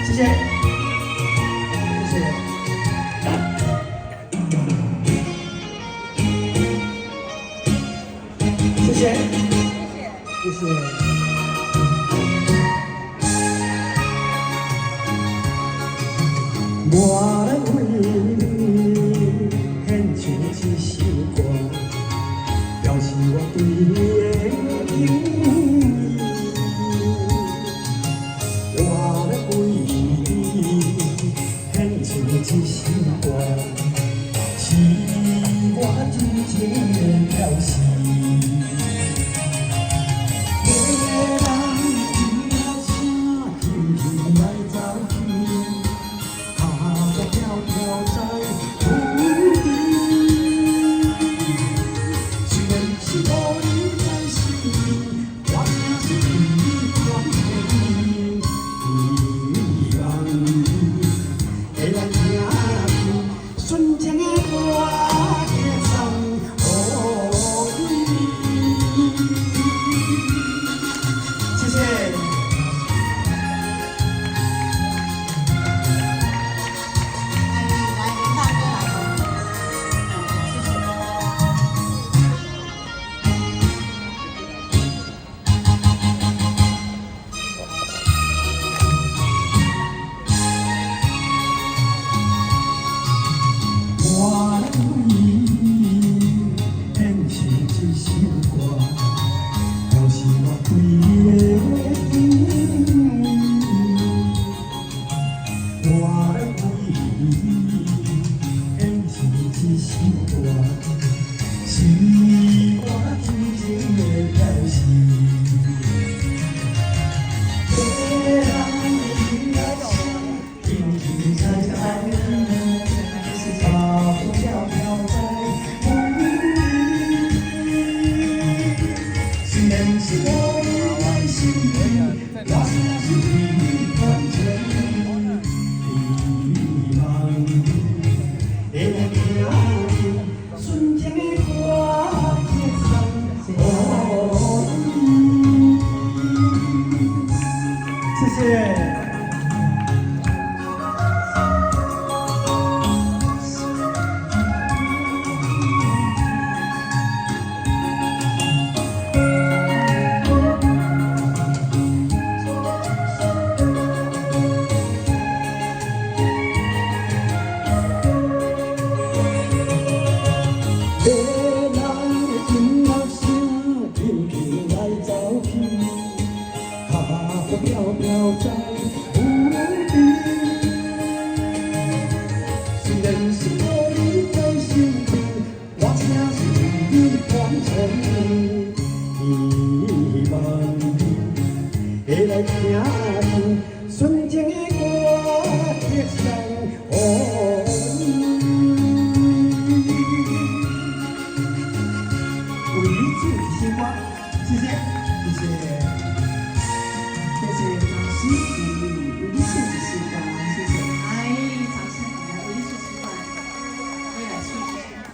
謝謝，謝謝。謝謝，謝謝。我來為你獻唱這首歌，表示我對你的敬意。我來為你獻唱這首歌，是我真情的表示。迷人的音樂聲，輕輕來走去，跤步飄飄在雨裡。雖然是無你在身邊，我仍是對你傳情。希望你會來聽見純情的歌送予你。謝謝。來，林大哥來。謝謝。我來為你獻唱這首歌，表示我對你的敬意。我來為你獻唱這首歌，是我真情的表示。迷人的音樂聲，輕輕在走去，腳步飄飄在雨裡。雖然是無你在身邊，我仍是對你傳情。希望你會來聽見純情的歌送予你。謝謝。迷人的音樂聲，輕輕來走去，跤步飄飄在雨裡。雖然是無你在身邊，我仍是對你傳情。希望你會來聽